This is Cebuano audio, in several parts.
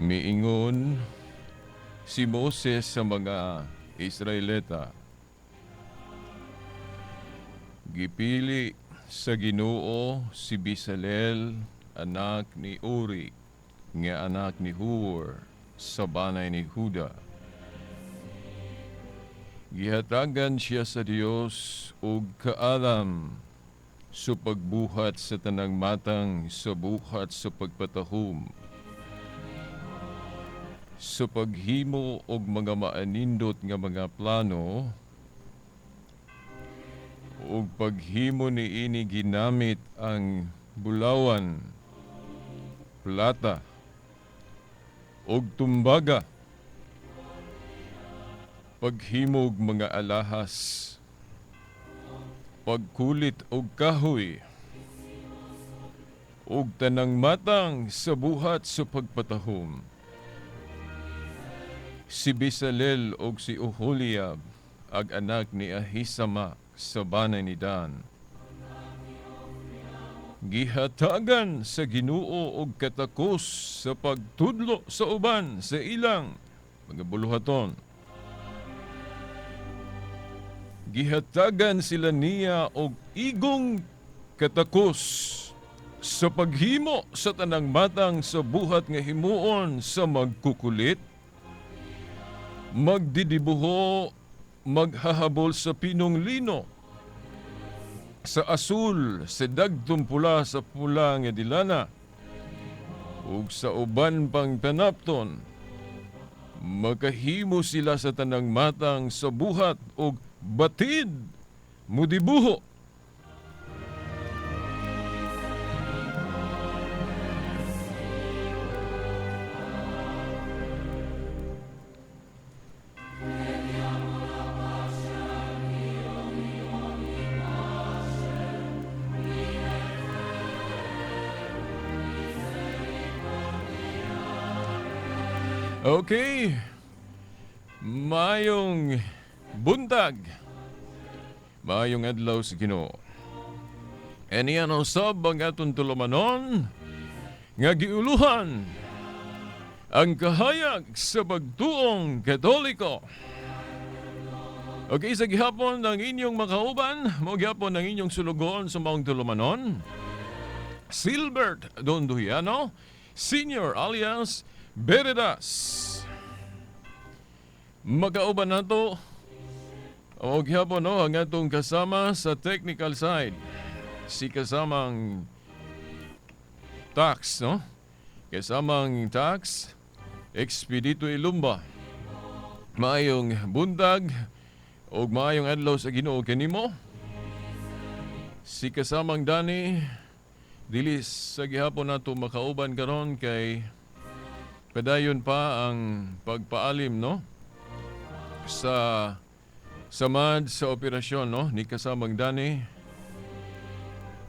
Miingon si Moses sa mga Israelita, "Gipili sa Ginoo si Bezalel, anak ni Uri, nga anak ni Hur, sa banay ni Huda. Gihatagan siya sa Dios og kaalam sa pagbuhat sa tanang matang sa buhat sa pagpatahom, sa paghimo og mga maanindot nga mga plano, ug paghimo niini ginamit ang bulawan, plata, ug tumbaga, paghimog mga alahas, pagkulit og kahoy, ug tanang matang sa buhat sa pagpatahom. Si Bezalel og si Oholiab ag anak ni Ahisamac sa banay ni Dan. Gihatagan sa Ginoo og katakos sa pagtudlo sa uban sa ilang mga buluhaton. Gihatagan sila niya og igong katakos sa paghimo sa tanang matang sa buhat nga himuon sa magkukulit, magdidibuho, maghahabol sa pinong lino, sa asul, sa dagtong pula, sa pula nga dilana, ug sa uban pang panapton. Makahimo sila sa tanang matang sa buhat og batid mudibuho." Okay. Maayong buntag. Maayong adlaw sa Ginoo. Ania na usab ang atong tulumanon nga giuluhan ang kahayag sa pagtuong Katoliko. Okay, sa gihapon ng inyong makauban, mo gihapon ng inyong sulugoon sa maong tulumanon, Silbert Donduhiano, Senior alias Beredas. Makauban nato o gihapon, no, ang atong kasama sa technical side, si kasamang tax, no? Kasamang tax, Expedito Ilumba. Maayong buntag ug maayong adlaw sa Ginoo kanimo. Si kasamang Dani dili sa gihapon nato makauban karon kay padayon pa ang pagpaalim, no, sa samad sa operasyon, no, ni kasamang Dani.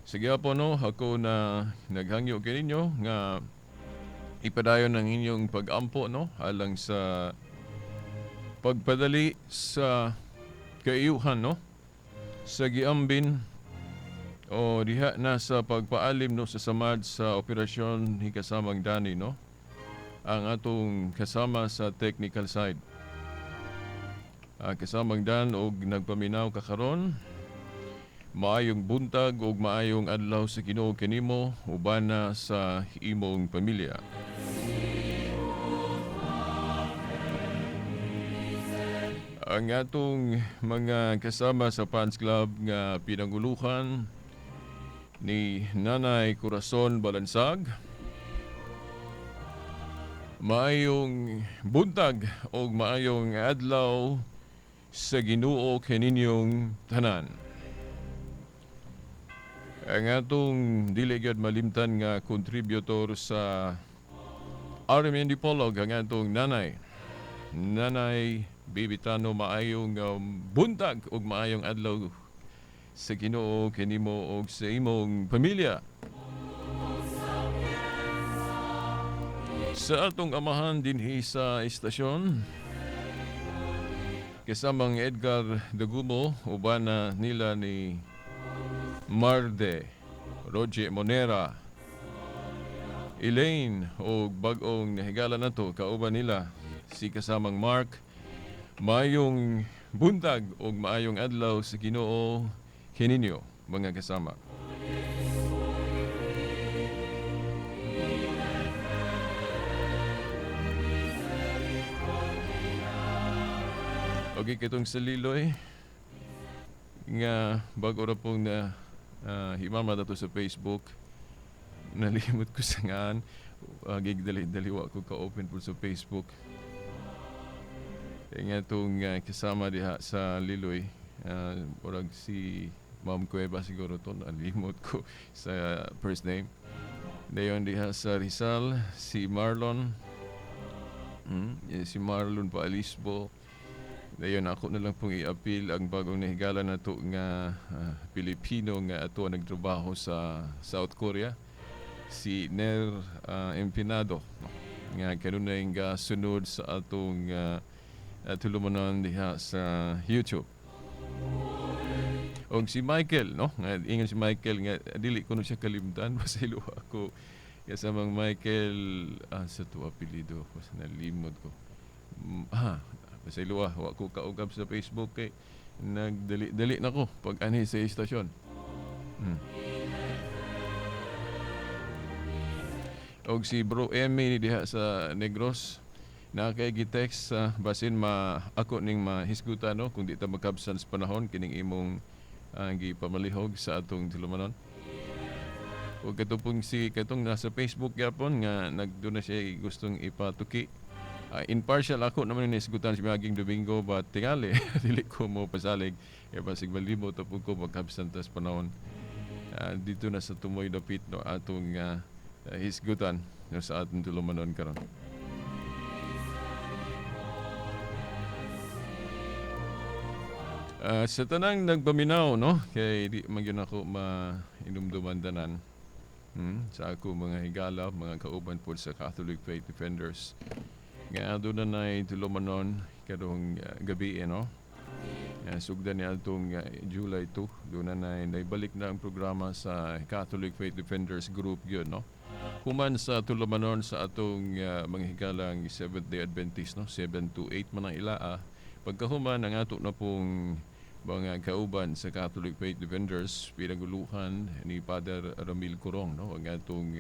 Sige po, no, ako na naghangyo kaninyo nga ipadayon ang inyong pag-ampo, no, alang sa pagpadali sa kaiyuhan, no, sa giambin o diha na sa pagpaalim, no, sa samad sa operasyon ni kasamang Dani, no, ang atong kasama sa technical side. Kasamang Dan, og nagpaminaw ka karon, maayong buntag ug maayong adlaw sa Ginoo kanimo uban na sa imong pamilya. Ang atong mga kasama sa fans club nga pinanguluhan ni Nanay Corazon Balansag, maayong buntag o maayong adlaw sa Ginoo kaninyong tanan. Ang atong dili gyud malimtan nga contributor sa RMN Dipolog, ang atong nanay, Nanay Bibitano, maayong buntag ug maayong adlaw sa Ginoo kanimo ug sa imong pamilya. Sa atong amahan dinhi sa istasyon, kasamang Edgar Dagumo, uban na nila ni Marde Roger Monera. Elaine og bag-ong nahigala nato kauban nila si kasamang Mark. Maayong buntag og maayong adlaw sa Ginoo kininyo, mga kasama. Okay, kitong sa Liloy nga bago ra pong na himama dato sa Facebook, nalimot ko sa ngaan, gigdali-dali wa ko ka-open po sa Facebook. Kaya nga itong kasama diha sa Liloy, murag si Ma'am Cueva siguro to, nalimot ko sa first name. Dayon diha sa Rizal, si Marlon, si Marlon Paalisbo. Dayon ako na lang pong i-appeal ang bagong nahigala nato nga Pilipino nga ato nagtrabaho sa South Korea, si Ner Empinado, no? Nga kanunay nga sunod sa atong tulumanon diha sa YouTube. Og si Michael, no? Nga ingon si Michael nga dili ko no siya kalimtan, pasaylo ako kasamang Michael, sa to apelyido, basta nalimot ko. Pasaylo wa ko kaugab sa Facebook kay nagdali-dali na ko pag anhi sa istasyon. Og si Bro Emmy ni diha sa Negros na kay gi-text sa basin ma ako ning mahisgutan, no, kung di ta magkabsan sa panahon kining imong gipamalihog sa atong tulumanon. Og katong si katong nasa Facebook gyapon nga nagduna siya gustong ipatuki. Impartial ako naman ni hisgutan si miaging Domingo, but tingali dili ko mo pasalig kay basig malibot pud ko magkabsan tas panahon. Dito na sa tumoy dapit, no, atong hisgutan, no, sa atong tulumanon karon. Sa tanang nagpaminaw, no, kay di man gyud ako mainumduman tanan. Sa ako mga higala, mga kauban pod sa Catholic Faith Defenders. Nga aduna nay tulumanon karong gabi, no. Sugdan ni atong July 2, doon na naibalik na ang programa sa Catholic Faith Defenders Group gyud, no. Human sa tulumanon sa atong mga higalang Seventh Day Adventist, no, 7 to 8 man ang ilaa. Pagkahuman ang ato na pong mga kauban sa Catholic Faith Defenders, pinaguluhan ni Father Ramil Corong, no, ang atong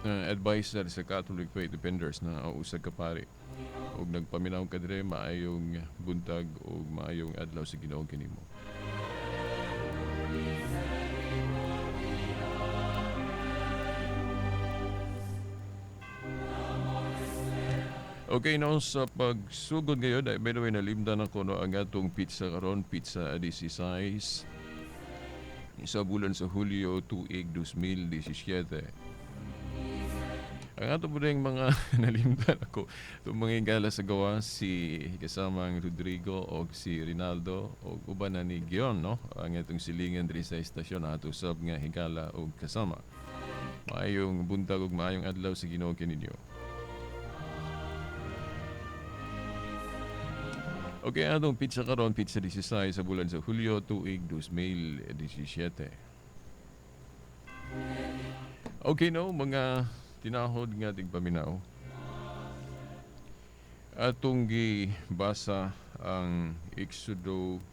advisor sa Catholic Faith Defenders na usa ka pari. Og nagpaminaw ka dire, maayong buntag og maayong adlaw sa Ginoo kanimo. Okay, no, sa pagsugod ngayon, ay, by the way, nalimdan ako, no, ang atong pizza karon, pizza 16 sa bulan sa Hulyo, tuig 2017. Ang ato po rin mga nalimdan ako, itong mga higala sa gawa, si kasamang Rodrigo o si Rinaldo o uban na ni Gion, no? Ang atong silingan diri sa istasyon, ato sab nga higala og kasama. Maayong buntag ug maayong adlaw sa Ginoo kininyo. Okay, atong pizza karon, pizza 16 sa bulan sa Hulyo, tuig 2017. Okay, no, mga tinahod nga tigpaminaw. Atong gibasa ang Exodo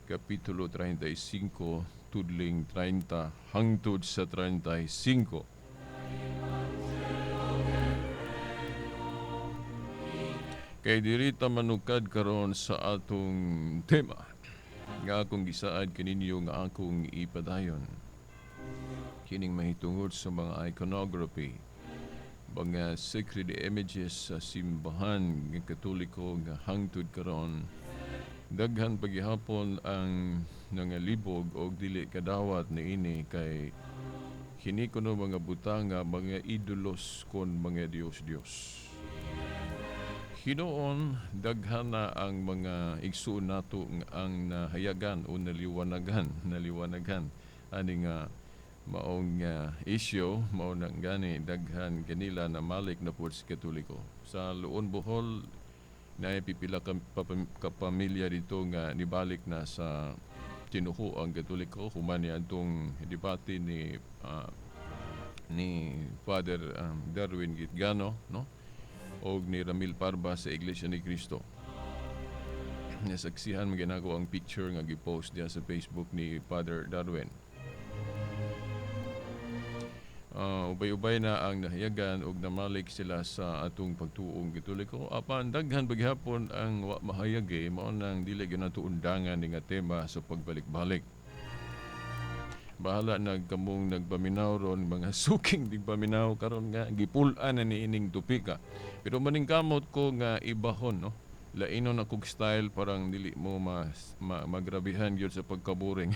Kapitulo 35, tudling 30 hangtod sa 35. Kay diri ta manukad karon sa atong tema nga akong gisaad kaninyo nga akong ipadayon. Kining mahitungod sa mga iconography, mga sacred images sa simbahan nga Katoliko nga hangtod karon daghan paghihapon ang nangalibog og dili kadawat niini kay kini kuno mga butanga, mga idolos kon mga Dios-Dios. Hinuon daghan na ang mga igsuon nato ang nahayagan o naliwanagan ani nga maong isyu, mao nang gani daghan kanila na malik na pod sa Katoliko. Sa Luon, Bohol, na pipila ka pamilya dito nga nibalik na sa tinuo ang Katoliko human ni adtong debate ni Ni Father Darwin Gitgano, no? Og ni Ramil Parba sa Iglesia ni Cristo. Nasaksihan man ginako ang picture nga gipost diya sa Facebook ni Father Darwin. Ubay-ubay na ang nahayagan og namalik sila sa atong pagtuong Katoliko, apan daghan paghapon ang wa mahayag eh, mao nang dili gyud nato undangan ni nga tema sa pagbalik-balik. Bahala na kamong nagpaminaw ron, mga suking digpaminaw karon nga gipul-an na ni ining topika. Pero maningkamot ko nga ibahon, no? Lainon akong style, parang dili mo magrabihan gyud sa pagkaboring.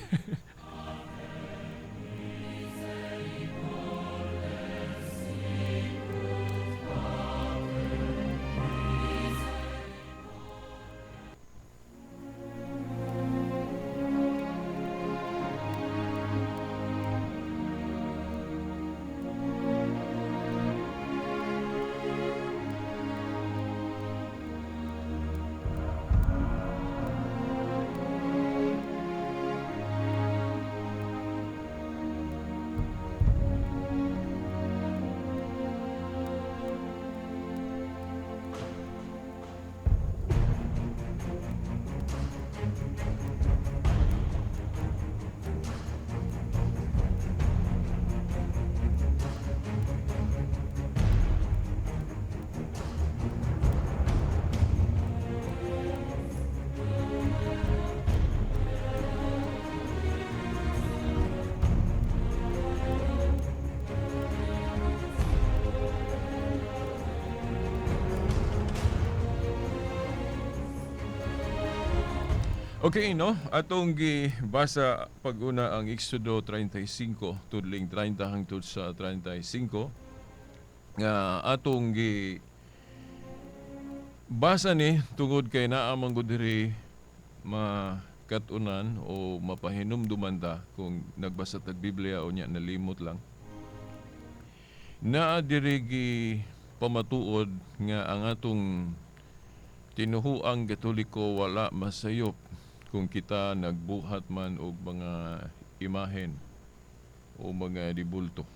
Okay, no? Atong gibasa pag-una ang Exodo 35, tudling 30 hangtod sa 35. Nga atong gi basa ni tungod kay naa man gud diri makatunan o mapahinumduman ta kung nagbasa tag Biblia o nya nalimot lang. Naa diri gi pamatuod nga ang atong tinuhuang Katoliko wala masayop kung kita nagbuhat man og mga imahen o mga dibulto.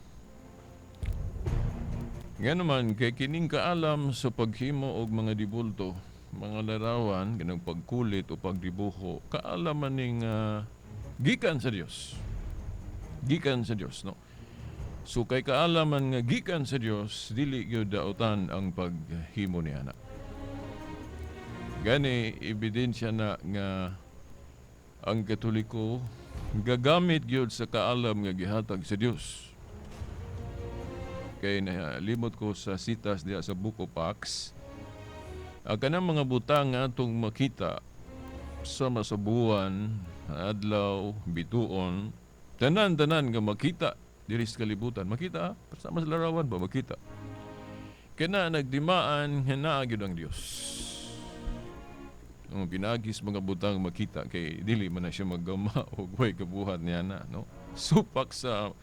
Nga naman, kay kining kaalam sa paghimo og mga dibulto, mga larawan, ganang pagkulit o pagdibuho, kaalaman ning gikan sa Dios. Gikan sa Dios, no? So kay kaalaman nga gikan sa Dios, dili gyud daotan ang paghimo niya na. Gani, ebidensya na nga ang Katoliko gagamit gyud sa kaalam nga gihatag sa Dios. Kay nalimot ko sa sitas diha sa Book of Acts, ang kanang mga butang nga atong makita sama sa buwan, adlaw, bituon, tanan-tanan nga makita diri sa kalibutan, makita sama sa larawan ba makita. Kaya nagdimaan nga naa gyud ang Dios. Ang pinagis mga butang makita kay dili man na siya maggama o way kabuhat niya na, no? Supak sa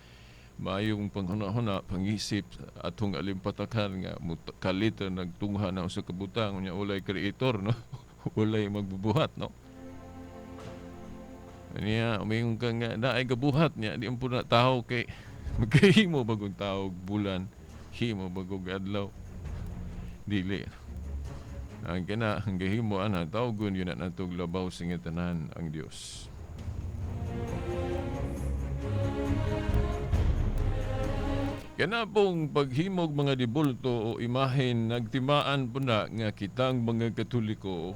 maayong panghuna-huna, pangisip atong alimpatakan nga kalit nagtungha na sa kabutang unya ulay creator, no? Ulay magbubuhat, no? Niya umingon ka nga naay gabuhat niya, di po na tao kay magkahimo bagong tao bulan, himo bagong adlaw, dili. Ang kina ang gahimo ana tawgon yun na natog labaw sa tanan ang Dios. Kana pong paghimog mga dibulto o imahen, nagtimaan po na nga kitang mga Katoliko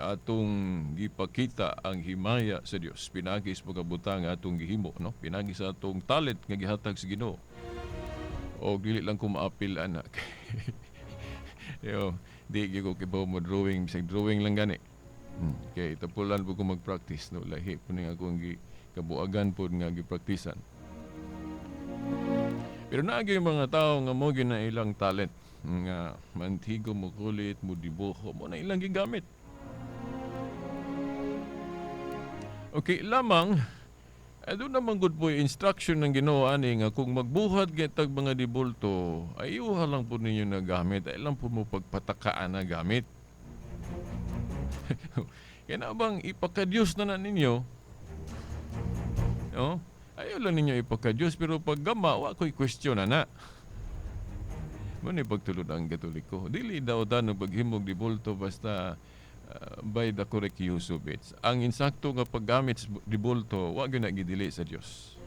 atong gipakita ang himaya sa Dios. Pinagi sa pagkabutang atong gihimo, no? Pinagi sa atong talent nga gihatag sa Ginoo. O dili lang ko maapil anak. Yo, di gyud ko kibaw mo drawing, bisag drawing lang gani. Kay tapulan po ko mag-practice, no? Lahi po ning akong kabuagan po nga gipraktisan. Pero naa gyud mga tao nga mo gyud na ilang talent nga mantigo mo kulit, mo dibuho, mo na ilang gigamit. Okay, lamang doon naman good po instruction ng Ginoo ani nga kung magbuhat kitag mga dibulto, ay iuha lang po ninyo na gamit, ay lang po mo pagpatakaan na gamit. Kaya na bang ipakadiyos na na ninyo? No? Ayaw lang ninyo ipaka-Diyos, pero paggama, wa ko'y question na. Mo ni pagtulod ang Katoliko. Dili daw tan paghimog dibulto basta by the correct use of it. Ang insakto nga paggamit sa dibulto, wa gyud na gidili sa Dios.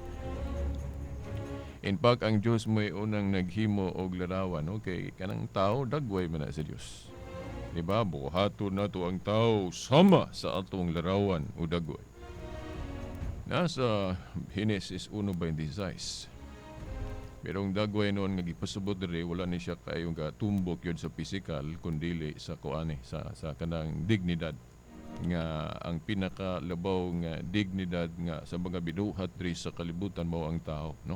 In fact, ang Dios mo'y unang naghimo og larawan, okay, kanang tao dagway man na sa Dios. Di ba? Buhaton nato ang tao sama sa atong larawan o dagway. Nasa Genesis 1:26. Pero ang dagway noon nga gipasabot diri, wala ni siya kayong katumbok yun sa physical kundili sa kuani sa kanang dignidad nga ang pinakalabaw nga dignidad nga sa mga binuhat diri sa kalibutan mao ang tao, no?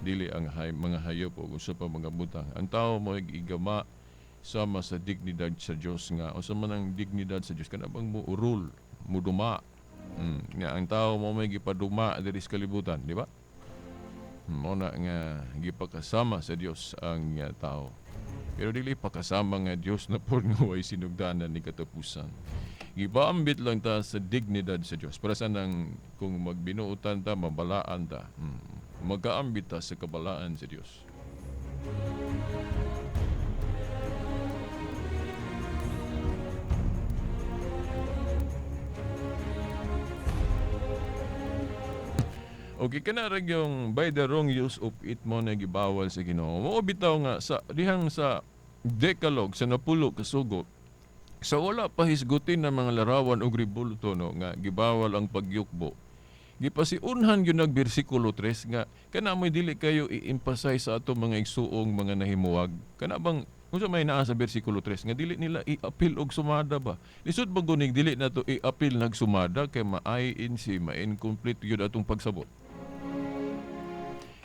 Dili ang mga hayop o usa pa mga butang. Ang tao mo igama sama sa dignidad sa Dios nga usa man ang dignidad sa Dios kana bang mo urol, muduma. Nga ang tao mo may gipaduma diri sa kalibutan, di ba? Mo na nga gipakasama sa Dios ang tao. Pero dili pakasama nga Dios na pod nga way sinugdanan ni katapusan. Gipaambit lang ta sa dignidad sa Dios. Para sa nang kung magbinuotan ta, mabalaan ta. Magkaambit ta sa kabalaan sa Dios. Okay, kana ra yung by the wrong use of it mo na gibawal sa Ginoo. Mao bitaw nga sa dihang sa Decalogue sa napulo ka sugo, sa wala pa hisgutin ng mga larawan og ribulto, no, nga gibawal ang pagyukbo. Gipasiunhan gyud nag bersikulo 3 nga kana mo'y dili kayo i-emphasize sa ato mga igsuong mga nahimuwag. Kana bang unsa may naa sa bersikulo 3 nga dili nila i-appeal og sumada ba? Lisod ba gunig dili nato i-appeal nag sumada kay ma-INC, ma-incomplete gyud atong pagsabot.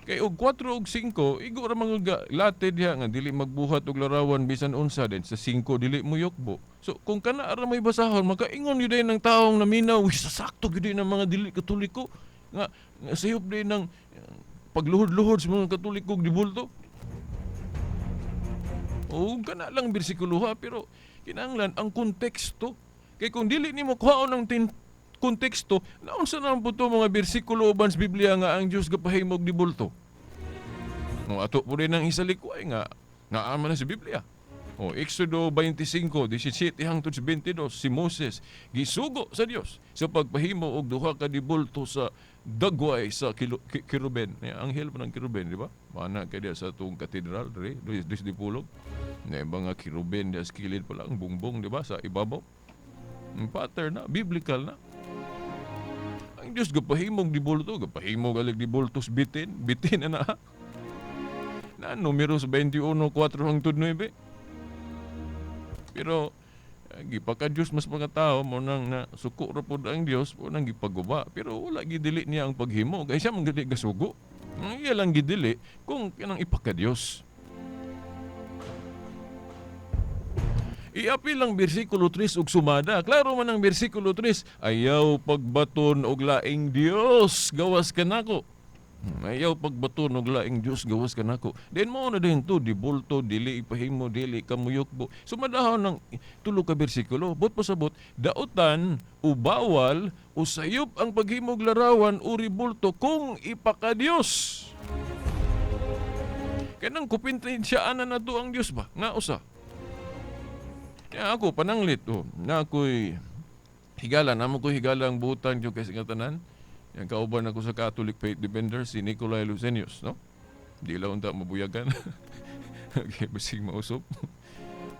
Kay og 4 og 5, igo ra mga late diha nga dili magbuhat og larawan bisan unsa, din sa 5 dili mo yukbo. So kung kana ra may basahon, makaingon gyud ng taong naminaw, uy, sasakto gyud ng mga dili Katoliko nga sayop din ng pagluhod-luhod sa mga Katoliko og dibulto. O kana lang bersikulo ha, pero kinahanglan ang konteksto. Kay kung dili nimo kuhaon ang konteksto, naunsa na po ito mga bersikulo uban sa Biblia nga ang Diyos gapahimog di bulto. No, ato po rin ang isalikway nga naama na sa Biblia. O, Exodo 25, 17 hangtod sa 22, si Moses gisugo sa Dios sa pagpahimo og duha ka dibulto sa dagway sa kiruben. Anghel pa ng kiruben, di ba? Mana kay diya sa atong katedral, diri, dis di pulog. Na mga kiruben diya sa kilid pa lang, bungbong, di ba? Sa ibabaw. Ang pattern na, biblical na. Ang Diyos gapahimog dibulto, gapahimog alig dibulto sa bitin, bitin na na. Na numero sa 21, 4 hangtod 9. Pero gipaka Diyos mas mga tao mo nang na suko ra pod ang Dios, mo nang gipaguba. Pero wala gidili niya ang paghimo kay siya man gid gasugo. Ang iya lang gidili kung kanang ipaka Dios. Iapil ang bersikulo 3 og sumada. Klaro man ang bersikulo 3, ayaw pagbaton og laing Dios gawas kanako. Ayaw pagbaton og laing Dios gawas kanako. Then mao na din to dibulto, dili ipahimo, dili kamuyokbo. Sumadahon ng tulo ka bersikulo, bot pasabot, dautan o bawal o sayop ang paghimog larawan o ribulto kung ipaka-Dios. Kanang kupintensyaan na nato ang Dios ba? Nga usa. Kaya ako pananglit, oh, na ako'y higala, namo ko higala ang butan yung kasi nga tanan. Yang kauban ako sa Catholic Faith Defender, si Nicolai Lucenius, no? Di lang unta mabuyagan. Okay, basig mausop.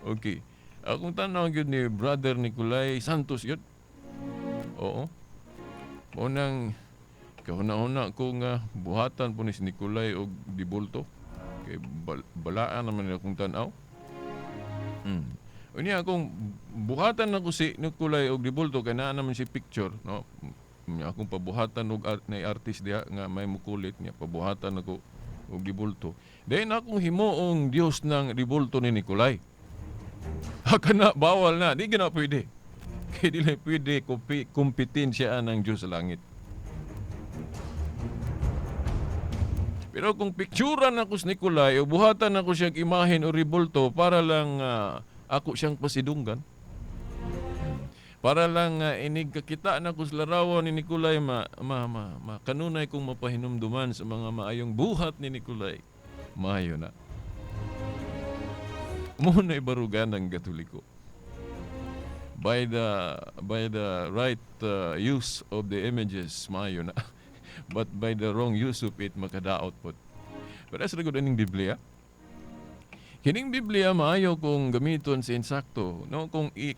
Okay. Akong tanaw yun ni Brother Nicolai Santos yun. Oo. Unang, kahuna-huna ko nga buhatan po ni si Nicolai og dibulto. Kay balaan naman nila akong tanaw. Unya akong buhatan ako si Nicolai og dibulto kay naa naman si picture, no? Unya akong pabuhatan og na artist diha nga may mukulit niya, pabuhatan ako og dibulto. Then akong himuong Dios ng dibulto ni Nicolai. Haka na bawal na, di gina pwede. Kay dili pwede kompetensya ng Dios sa langit. Pero kung picturean ako si Nicolai o buhatan ako siyang imahen o ribulto para lang ako siyang pasidunggan. Para lang inig kakita na ko sa larawan ni Nikolay, ma, ma, ma, ma kanunay kong mapahinumduman sa mga maayong buhat ni Nikolay. Maayo na. Mao na barugan ng Katoliko. By the right use of the images, maayo na. But by the wrong use of it, makadaot pod. Pero sa gud aning Biblia, kining Biblia maayo kung gamiton sa insakto, no?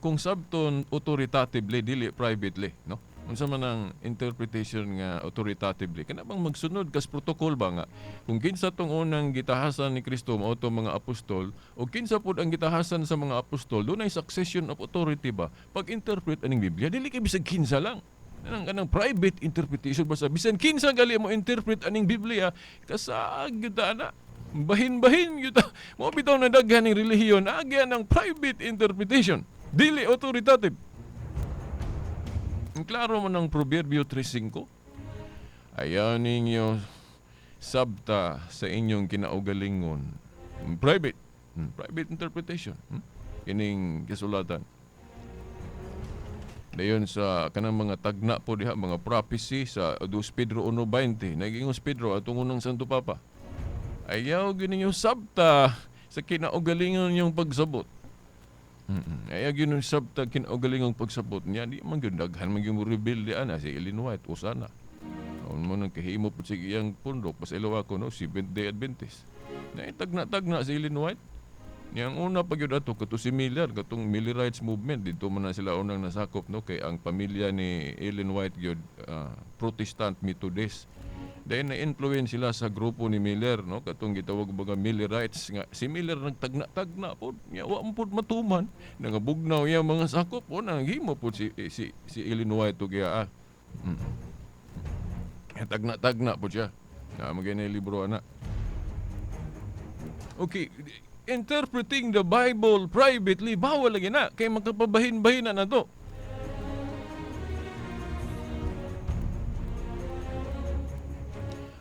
Kung sabton authoritatively, dili privately, no? Unsa man ang interpretation nga authoritatively? Kana bang magsunod kas protocol ba nga kung kinsa tong unang gitahasan ni Kristo, mao tong mga apostol, o kinsa pud ang gitahasan sa mga apostol, dunay succession of authority ba? Pag-interpret aning Biblia, dili kay bisag kinsa lang. Kanang private interpretation ba sa bisan kinsa gali mo interpret aning Biblia, kasaag gyud ta ana. Bahin-bahin gyud ta. Mao bitaw na daghan ning relihiyon agya ng private interpretation, dili authoritative. Ang klaro man ng Proverbio 3:5. Ayaw ninyo sabta sa inyong kinaugalingon. Private. Private interpretation. Kining kasulatan. Dayon sa kanang mga tagna po diha, mga prophecy sa 2 Pedro 1:20. Nagingos Pedro atong unang Santo Papa. Ayaw gyud ninyo sabta sa kinaugalingon niyong pagsabot. Ayaw gyud ninyo sabta kinaugalingong pagsabot niya. Di man gyud daghan man gyud mo rebelde ana si Ellen White usana. Aon mo nang kahimo pud sa iyang pundok, pasaylo ako, no, Seventh Day Adventist. Na tagna-tagna si Ellen White. Niyang una pa gyud ato kato si Miller, katong Millerites movement, dito man na sila unang nasakop, no, kay ang pamilya ni Ellen White gyud Protestant Methodist. Then na-influence sila sa grupo ni Miller, no, katong gitawag baga Millerites nga si Miller nagtagna-tagna pod nya wa man pod matuman, nangabugnaw iya mga sakop o nanghimo pod si Ellen White og iya. Tagna-tagna pod siya. Na magay libro ana. Okay, interpreting the Bible privately, bawal lagi na kay makapabahin-bahin na nato.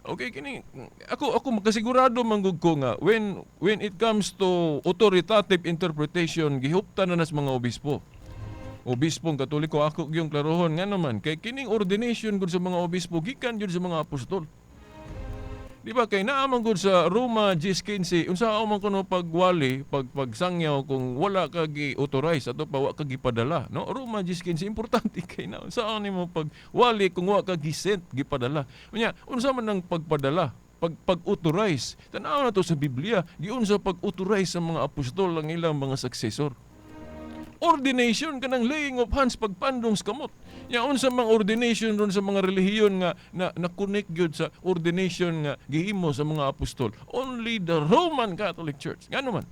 Okay, kini ako makasigurado man gud ko nga when it comes to authoritative interpretation, gihuptan na nas mga obispo. Obispong Katoliko, ako gyung klarohon nga naman kay kining ordination gud sa mga obispo gikan gyud sa mga apostol. Di ba kay naa man gud sa Roma 10:15, unsa man kuno pagwali, pagsangyaw kung wala ka gi-authorize ato pa wa ka gipadala, no? Roma 10:15, importante kay na unsa nimo pagwali kung wa ka gi-sent, gipadala. Unya unsa man ang pagpadala, pag-authorize? Tan-aw na to sa Biblia, giunsa pag-authorize sa mga apostol ang ilang mga successor. Ordination kanang laying of hands, pagpandong sa kamot. Ya unsa mang ordination ron sa mga relihiyon nga na connect gyud sa ordination nga gihimo sa mga apostol? Only the Roman Catholic Church. Ngano man?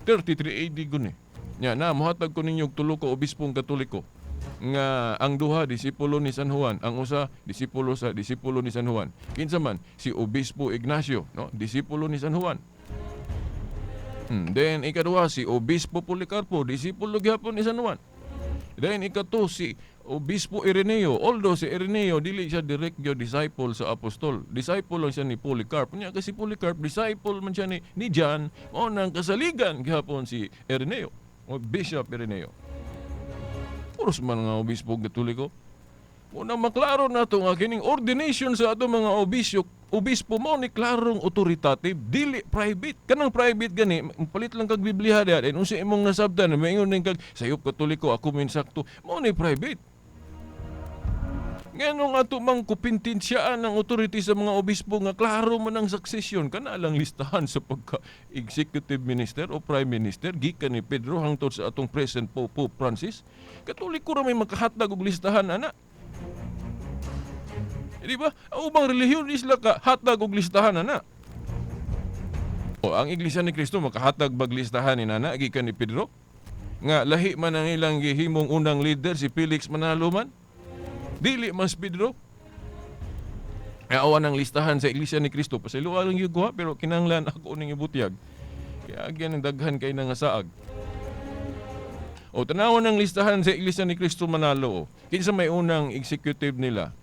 33 AD gun eh. Nya na mohatag ko ninyo og tulo ka obispong Katoliko nga ang duha disipulo ni San Juan, ang usa disipulo sa disipulo ni San Juan. Kinsa man? Si Obispo Ignacio, no? Disipulo ni San Juan. Then ikaduha si Obispo Policarpo, disipulo gyapon ni San Juan. Then ikato si Obispo Ireneo. Although si Ireneo dili siya direct gyud disciple sa apostol. Disciple lang siya ni Polycarp. Nya kasi Polycarp disciple man siya ni John, mao nang kasaligan gyapon si Ireneo o Bishop Ireneo. Puros man nga obispo Katoliko. Una maklaro na to nga kining ordination sa ato mga obispo mo ni klarong authoritative, dili private. Kanang private gani, palit lang kag Biblia diha, then unsa imong nasabtan, maingon ning kag sayop Katoliko, ako min sakto, mo ni private. Nganong ato mang kupintinsyaan ang authority sa mga obispo nga klaro man ang succession, kana lang listahan sa pagka executive minister o prime minister gikan ni Pedro hangtod sa atong present Pope, Pope Francis. Katoliko ra may makahatag og listahan ana. Di ba? Ang ubang relihiyon isla ka hatag og listahan ana. O ang Iglesia ni Cristo makahatag bag listahan ni nana gikan ni Pedro? Nga lahi man ang ilang gihimong unang leader, si Felix Manalo man. Dili mas Pedro. Awan ang listahan sa Iglesia ni Cristo. Pasayloa lang gyud ko ha, pero kinahanglan ako ning ibutyag. Kaya agyan ang daghan kay nga saag. O tanawon ang listahan sa Iglesia ni Cristo Manalo. O. Kinsa may unang executive nila?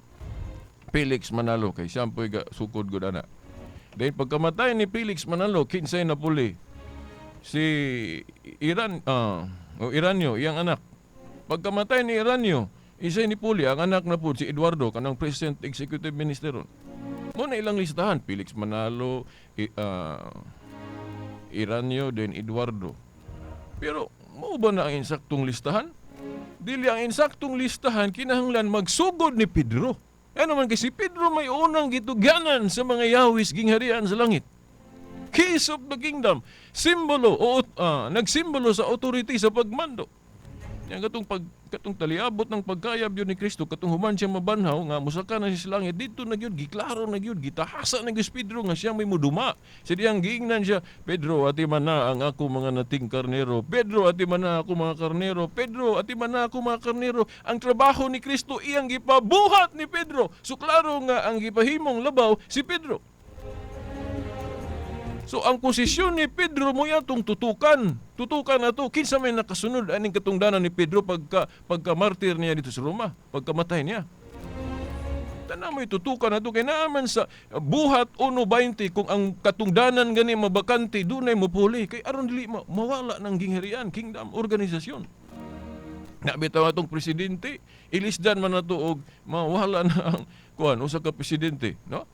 Felix Manalo, kay siya po'y sukod gud ana. Then pagkamatay ni Felix Manalo, kinsay napuli? Si Iran, o Iranyo, iyang anak. Pagkamatay ni Eranio, isay ni Puli, ang anak na po si Eduardo, kanang President Executive Minister ron. Mo na ilang listahan, Felix Manalo, Eranio, then Eduardo. Pero mao ba na ang insaktong listahan? Dili ang insaktong listahan, kinahanglan magsugod ni Pedro. Ano man kasi Pedro may unang gitugyanan sa mga yawis gingharian sa langit. Keys of the kingdom, simbolo o nagsimbolo sa authority sa pagmando. Yang katong taliabot ng pagkayab yun ni Kristo, katong human siya mabanhaw nga musaka na siya sa langit, dito na gyud giklaro na gyud, gitahasa na gyud si Pedro nga siya may muduma. Sa diyang giingnan siya, "Pedro, ati man na ang ako mga nating karnero. Pedro, ati man na ako mga karnero. Pedro, ati man na ako mga karnero." Ang trabaho ni Kristo iyang gipabuhat ni Pedro. So klaro nga ang gipahimong labaw si Pedro. So ang posisyon ni Pedro mo yatong tutukan. Tutukan na to. Kinsa may nakasunod aning katungdanan ni Pedro pagka martir niya dito sa Roma, pagkamatay niya. Tanan mo'y tutukan na to kay naaman sa Buhat 1:20, kung ang katungdanan gani mabakante, dunay mopuli kay aron dili mawala ng gingharian, kingdom, organisasyon. Na bitaw atong presidente, ilisdan man nato og mawala na ang kuan, usa ka presidente, no?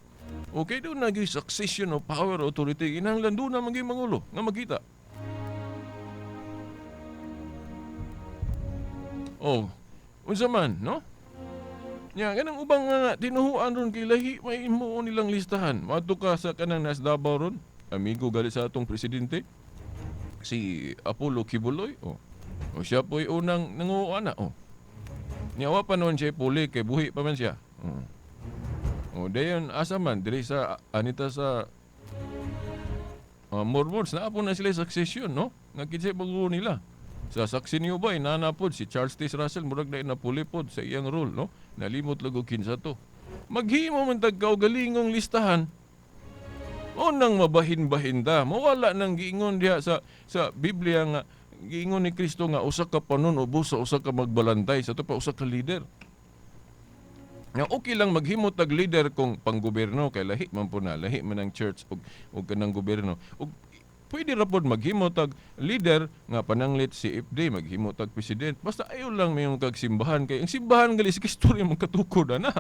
Okay, doon naging succession of power, authority, kinahanglan doon na maging mangulo nga makita. Oh, unsa man, no? Nya kanang ubang nga tinuhuan ron kay lahi may imo nilang listahan. Moadto ka sa kanang nas Davao ron, amigo gali sa atong presidente si Apollo Quiboloy. Oh. O siya po'y unang nanguha na. Oh. Nya wa pa noon siya puli kay buhi pa man siya. Oh. O dayon asa man diri sa anita sa Mormons naa po na sila succession, no? Nga kinsay bago nila. Sa saksi niyo ba inana pod si Charles T. Russell, murag na napuli pod sa iyang role, no? Nalimot lang og kinsa to. Maghimo man tag kaugalingong listahan. Unang mabahin-bahin ta, mawala nang giingon diha sa Biblia nga giingon ni Kristo nga usa ka panon-ubos sa usa ka magbalantay, sa to pa usa ka leader. Nga okay lang maghimo tag leader kung panggobyerno kay lahi man po na, lahi man ang church og kanang gobyerno. Og pwede ra pod maghimo tag leader nga pananglit si FD, maghimo tag president. Basta ayo lang mayong kag simbahan kay ang simbahan gali si Kristo rin magkatukod ana.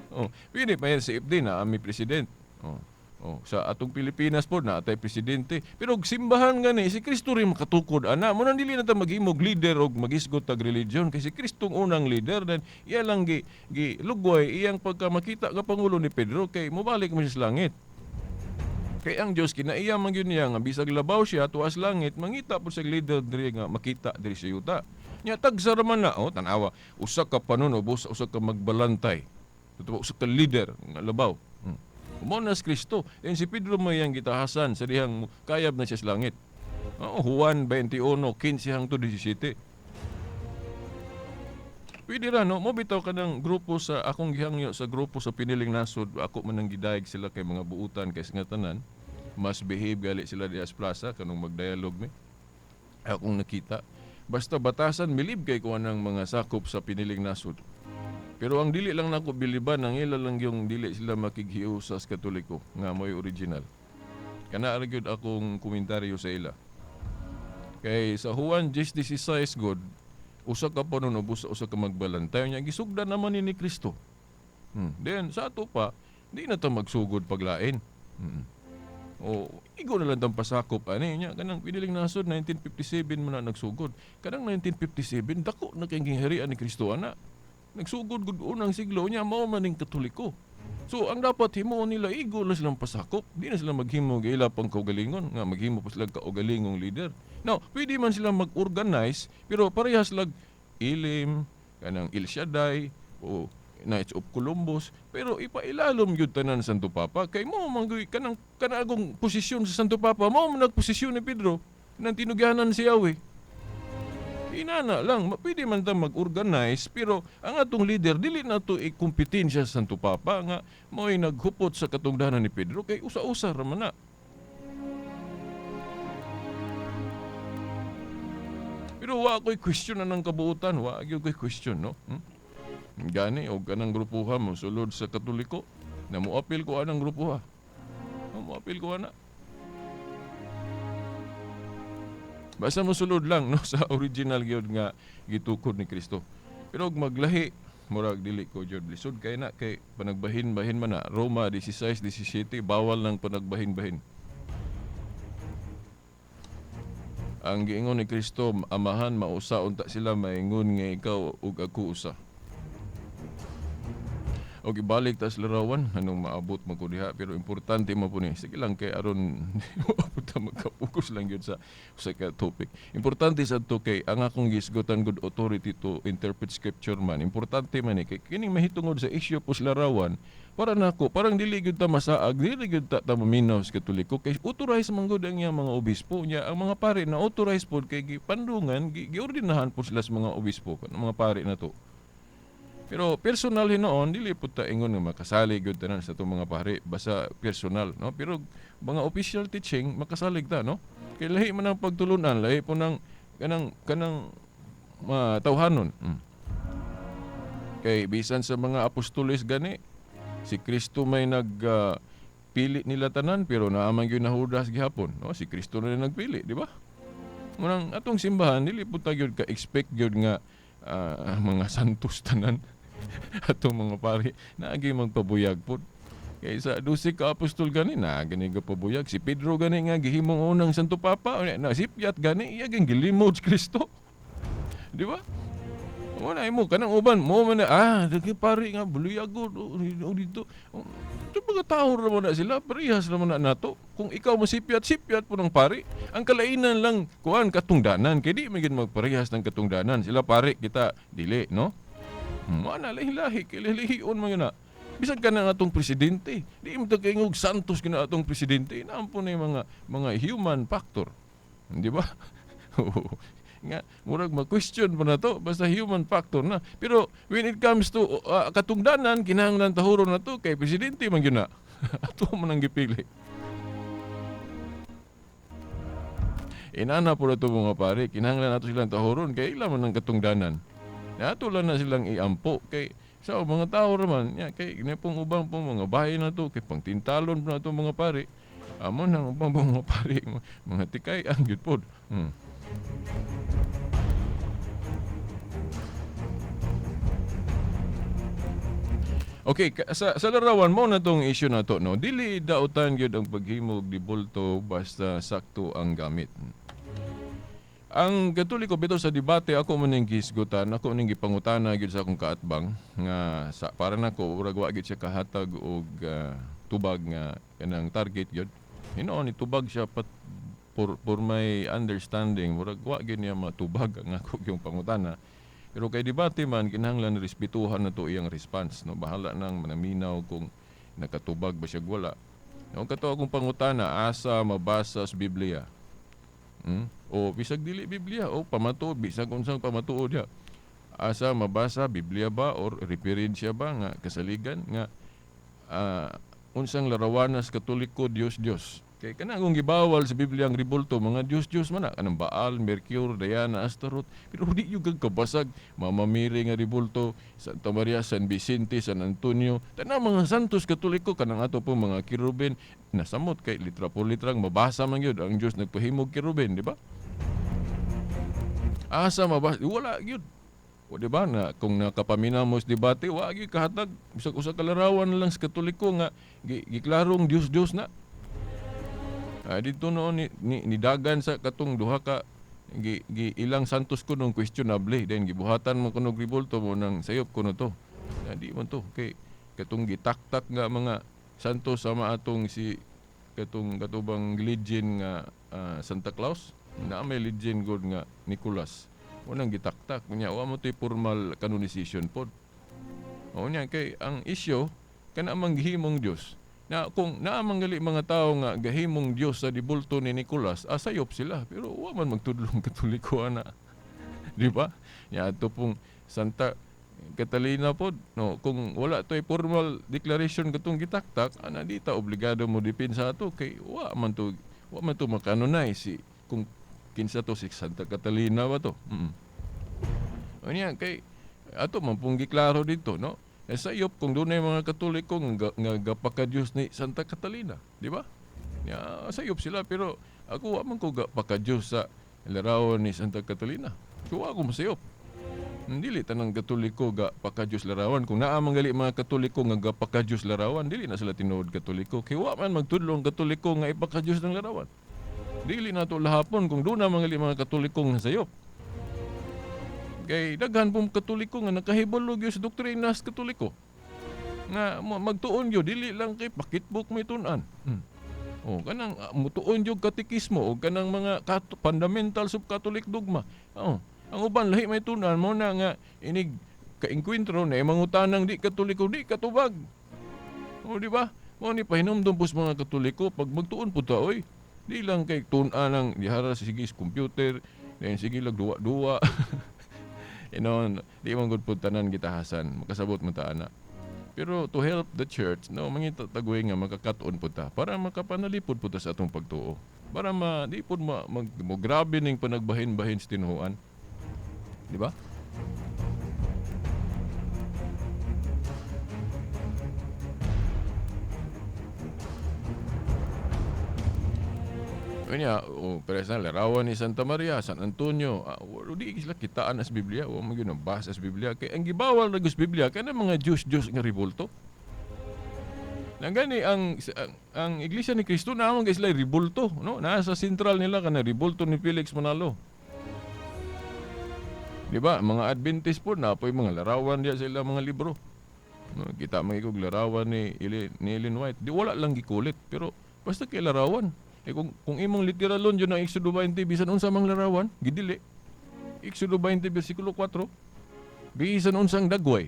Oh, pwede pa yan si FD na ami president. Oh. Oh, sa atong Pilipinas po na atay presidente. Pero og simbahan gani si Kristo rin makatukod ana. Mo nang dili na ta maghimog leader og magisgot tag religion kay si Kristong unang leader, then iya lang gi lugway iyang pagka makita ka pangulo ni Pedro kay mobalik mo siya sa langit. Kay ang Dios kinaiya man gyud niya nga bisag labaw siya tuas langit, mangita po sa leader diri nga makita diri sa yuta. Nya tagsa ra man na, oh, tan-awa, usa ka panunobos, usa ka magbalantay. Totoo, usa ka leader nga labaw. Mo na si Kristo. Then si Pedro may iyang gitahasan sa dihang kayab na siya sa langit. Oh, Juan 21:15 hangtod 17. Pwede ra, no? Mo bitaw ka ng grupo sa akong gihangyo sa grupo sa piniling nasod, ako man ang gidayeg sila kay mga buutan kay nga tanan. Mas behave gali sila diha sa plaza kanong magdialog mi. Akong nakita. Basta batasan milib kay kuan ang mga sakop sa piniling nasod. Pero ang dili lang nako biliban, ang ila lang yung dili sila makighiusa sa Katoliko nga mo'y original. Kana ra gyud akong komentaryo sa ila. Kay sa Juan 10:16 god, usa ka panunubos sa usa ka magbalantay nya gisugdan naman ni Kristo. Then sa ato pa, di na ta magsugod paglain. O igo na lang tang pasakop ani nya kanang piniling nasod 1957 man na nagsugod. Kanang 1957 dako na kay gingharian ni Kristo ana. Nagsugod gud unang siglo niya mao man ning Katoliko. So ang dapat himuon nila, igo na silang pasakop. Di na sila maghimo og ila pang kaugalingon nga maghimo pa sila kaugalingong leader. Now, pwede man sila mag-organize pero parehas lag Elim, kanang El Shaddai o Knights of Columbus, pero ipailalom gyud tanan Santo Papa kay mo man gyud kanang kanagong posisyon sa Santo Papa, mao man nagposisyon ni Pedro nang tinugyanan si Yahweh. Inana lang, pwede man ta mag-organize pero ang atong leader dili na to ikompetensya sa Santo Papa nga mao'y naghupot sa katungdanan ni Pedro kay usa-usa ra man na. Pero wa ko'y question na ng kabuutan, wa gyud ko'y question, no? Gani og kanang grupuha mo sulod sa Katoliko, na moapil ko anang grupuha. Na moapil ko ana. Basta mosulod lang, no, sa original gyud nga gitukod ni Kristo. Pero og maglahi, murag dili ko jud, lisod kay na, kay panagbahin-bahin man na. Roma 16:17, bawal ng panagbahin-bahin. Ang giingon ni Kristo, "Amahan, mausa unta sila maingon nga ikaw ug ako usa." Og ibalik ta sa larawan, anong maabot mo ko diha, pero importante mo po ni. Sige lang, kay aron maabot ta, magka-focus lang yun sa ka topic. Importante sa to kay ang akong gisgutan, good authority to interpret scripture man. Importante man ni kay kining mahitungod sa issue po sa larawan, para nako parang dili gyud ta masaag, dili gyud ta maminaw sa Katoliko kay authorized man gud ang iyang mga obispo niya. Ang mga pare na authorized pod kay gipandungan, giordinahan po sila sa mga obispo, kanang mga pare na to. Pero personal hinuon, dili pud ta ingon nga makasalig gyud tanan sa atong mga pare, basta personal, no? Pero mga official teaching, makasalig ta, no? Kay lahi man ang pagtulunan, lahi po ng kanang tawhanon. Kay bisan sa mga apostoles gani, si Kristo may nag pili nila tanan, pero naa man gyud na Judas gihapon, no? Si Kristo na rin nagpili, di ba? Munang atong simbahan, dili pud ta gyud ka expect gyud nga mga santos tanan atong mga pari, naagi magpabuyag pud. Kay sa 12 ka apostol gani na gani pabuyag. Si Pedro gani nga gihimong unang Santo Papa na sipyat gani, iya ging gilimod si Kristo, di ba? Wala imo kanang uban mo man na dagi pari nga buluyag o dito. Ito mga tao ra man na sila, parehas ra man na nato. Kung ikaw masipyat, sipyat po ng pari. Ang kalainan lang kuan, katungdanan, kay di man gyud magparehas ng katungdanan. Sila pari, kita dili, no? Mana lahi-lahi, kay lahion man yun na. Bisan ka na atong presidente, di mo ta kaingog santos kina atong presidente, naampo na yung mga human factor. Di ba? Nga murag ma-question pa na to, basta human factor na. Pero when it comes to katungdanan, kinahanglan tahuron na to kay presidente man gyud na. Ato man ang gipili. Inana po na to, mga pare, kinahanglan nato silang tahuron kay ila man ang katungdanan. Nato lang na silang iampo kay sa mga tao raman ya, kay pong ubang pong mga bahay na to, kay pangtintalon po na to mga pare. Amo nang ubang pong mga pare, mga tikay ang gyud pod. Okay, sa larawan mo na tong issue na to, no. Dili dautan gyud ang paghimog di bulto basta sakto ang gamit. Ang Katoliko bitaw sa debate, ako man ning gihisgutan, ako ning gipangutana gyud sa akong kaatbang nga sa para nako murag wa gyud siya kahatag og tubag nga kanang target gyud. Hinuon itubag siya pat for my understanding, murag wa gyud niya matubag ang ako yung pangutana. Pero kay debate man, kinahanglan respetuhan na to iyang response, no? Bahala nang manaminaw kung nakatubag ba siya, wala. No, kato akong pangutana, asa mabasa sa Biblia? O bisag dili Biblia o pamatuod, bisag unsang pamatuod diha. Asa mabasa, Biblia ba or referensya ba nga kasaligan nga unsang larawanas Katoliko Dios Dios? Kay kanang kung gibawal sa Biblia ang ribulto, mga Dios Dios man na, kanang Baal, Mercure, Diana, Astaroth, pero di yung kabasag, Mama Mary nga ribulto, Santa Maria, San Vicente, San Antonio, tanang mga santos Katoliko, kanang ato po mga kerubin, nasamot kay litra po litrang mabasa man yun, ang Dios nagpahimog kerubin, di ba? Asa mabasa, wala yun. O di ba na kung nakapaminaw mo sa debate, wa gyud kahatag bisag usa ka larawan lang sa Katoliko nga giklarong Dios Dios na. Dito noon ni dagan sa katong duha ka gi ilang santos ko nung questionable, then gibuhatan mo kuno ribulto mo nang sayop kuno to. Di man to kay katong gitaktak nga mga santos sama atong si katong katubang legend nga Santa Claus, na may legend god nga Nicholas. Unang gitaktak unya wa mo to'y formal canonization pod. O nya kay ang issue kana mang gihimong Dios. Na kung naamang gali mga tao nga gahimong Dios sa dibulto ni Nicolas, asayop sila pero wa man magtudlong Katoliko ana. Di ba? Nya ato pong Santa Catalina pod, no, kung wala to'y formal declaration katong gitaktak, ana di ta obligado mo depensa ato kay wa man to makanonay si kung kinsa to, si Santa Catalina ba to. Unya kay ato man pong giklaro dito, no? Sayop kung dunay mga Katoliko nga gapaka-Dios ni Santa Catalina, di ba? Ya, sayop sila pero ako wa man ko gapaka-Dios sa Larawan ni Santa Catalina. So ako masayop. Dili tanang Katoliko ga paka-Diyos larawan. Kung naa man gali mga Katoliko nga ga paka-Diyos larawan, dili na sila tinuod Katoliko. Kay wa man magtudlo ang Katoliko nga ipaka-Diyos ng larawan. Dili na to lahapon kung doon na man gali mga Katoliko nga sayop. Kay daghan pong Katoliko nga nakahibalo gyud sa doktrina sa Katoliko. Nga magtuon gyud dili lang kay pakitbook may tun-an. O kanang mutuon gyud katekismo o kanang mga fundamentals of Catholic dogma. Oh, ang uban lahi may tun-an mo na nga inig kaengkwentro na mangutanang di Katoliko di katubag. O di ba? Mao ni pahinumdom pos mga Katoliko pag magtuon pud ta oy. Di lang kay tun-an ang dihara sige sa computer, then sige lang duwa-duwa. Di man gud pud tanan gitahasan, makasabot man ta ana. Pero to help the church, no, mangita tagoy nga makakaton pud ta para makapanalipod pud ta sa atong pagtuo. Para di pud mo grabe ning panagbahin-bahin sa tinuohan. Di ba? Kanya, o pero sa larawan ni Santa Maria, San Antonio, di sila kitaan as Biblia, wa man gyud basa as Biblia. Kay ang gibawal na sa Biblia kana mga Diyos-Diyos nga ribulto. Nangani ang Iglesia ni Cristo na man sila ribulto, no? Naa sa sentral nila kana ribulto ni Felix Manalo. Di ba? Mga Adventist po na po'y mga larawan diya sa ilang mga libro. No, kita man ikog larawan ni Ellen White. Di wala lang gikulit, pero basta kay larawan. Kung imong literalon yun ang Exodo 20, bisan unsa mang larawan, gidili. Exodo 20, versikulo 4, bisan unsang dagway.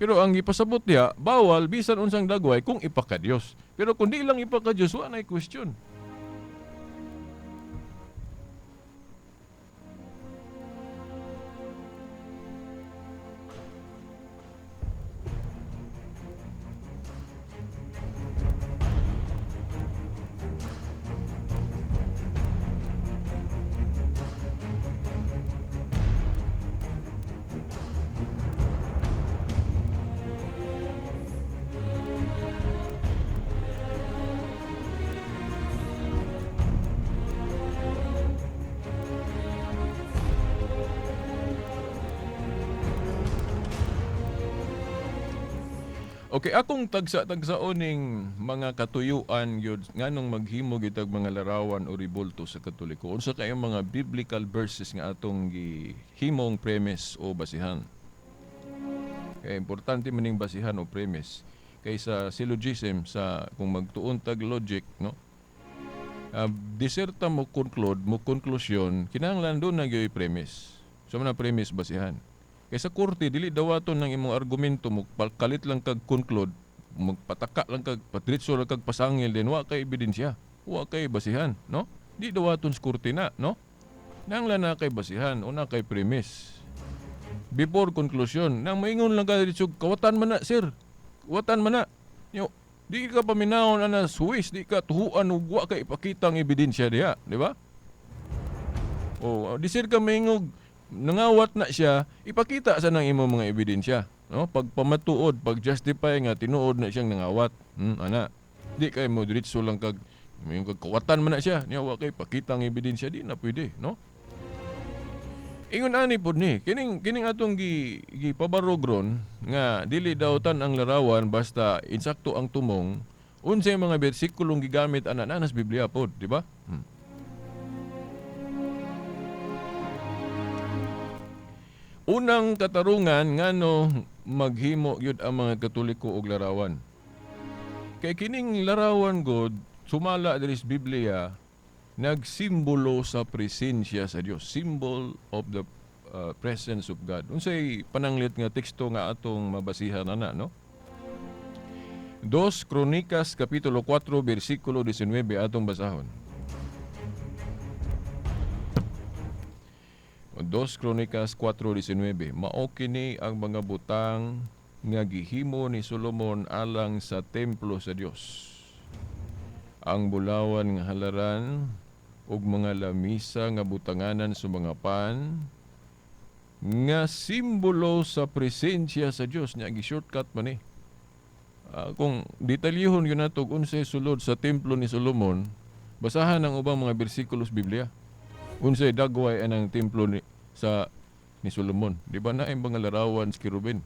Pero ang ipasabot niya, bawal bisan unsang dagway kung ipakadiyos. Pero kung di lang ipakadiyos, wala na question. Okay, akong tagsa-tagsaon ning mga katuyuan gyud nganong maghimo gyud mga larawan o ribulto sa Katoliko. Unsa kayong mga biblical verses nga atong gihimong premise o basihan? Kay importante maning basihan o premise kaysa syllogism sa kung magtuon tag logic, no? Diserta mo conclude, mo konklusyon, kinahanglan doon na gyud premise. So man premise basihan. Kaysa korte dili dawaton ng imong argumento mo kalit lang kag conclude, magpataka lang kag patritso lang kag pasangil din wa kay ebidensya, wa kay basihan, no? Di dawaton sa korte na, no? Nangla na kay basihan, una kay premise. Before conclusion, nang maingon lang ka diretso, kawatan man na, sir. Kawatan man na. Yo, di ka paminawon ana suwis, di ka tuhuan ug wa kay ipakita ang ebidensya diha, di ba? O, di sir ka maingog nangawat na siya, ipakita sa nang imong mga ebidensya, no? Pagpamatuod, pag-justify nga tinuod na siyang nangawat. Ana. Di kay mo diretso lang kag may kawatan man na siya, niya wa kay pakita ang ebidensya, di na pwede, no? Ingon ani pod ni, kining atong gipabarog ron nga dili dawtan ang larawan basta insakto ang tumong, unsay mga bersikulong gigamit ana na nas Biblia pod, di ba? Unang katarungan ngano maghimo gyud ang mga Katoliko og larawan. Kay kining larawan god sumala diri sa Biblia nagsimbolo sa presensya sa Dios, symbol of the presence of God. Unsay pananglit nga teksto nga atong mabasihan ana, no? 2 Kronikas kapitulo 4 bersikulo 19 atong basahon. 2 Kronikas 4:19, mao kini ang mga butang nga gihimo ni Solomon alang sa templo sa Dios. Ang bulawan nga halaran ug mga lamisa nga butanganan sa mga pan nga simbolo sa presensya sa Dios. Nya gi-shortcut man ni. Kung detalyehon gyud nato unsay sulod sa templo ni Solomon, basahan ang ubang mga bersikulo sa Biblia. Unsay dagway anang templo ni sa ni Solomon? Di ba na ang mga larawan sa kerubin?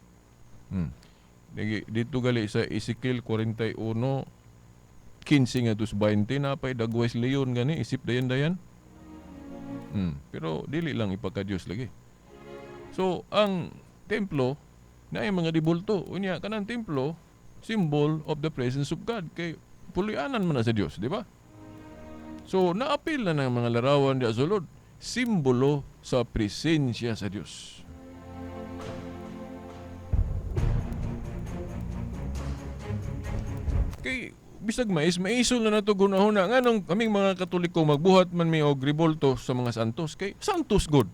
Dito gali sa Ezekiel 41:15 nga 20 na pay dagway sa leon gani isip dayan-dayan. Pero dili lang ipaka-Dios lagi. So ang templo na ay mga dibulto. Unya kanang templo symbol of the presence of God kay pulianan man na sa Dios, di ba? So naapil na ng mga larawan di sulod, simbolo sa presensya sa Dios. Kay bisag mais maisol na nato gunahuna nganong kaming mga Katoliko magbuhat man mi og ribulto sa mga santos kay santos god.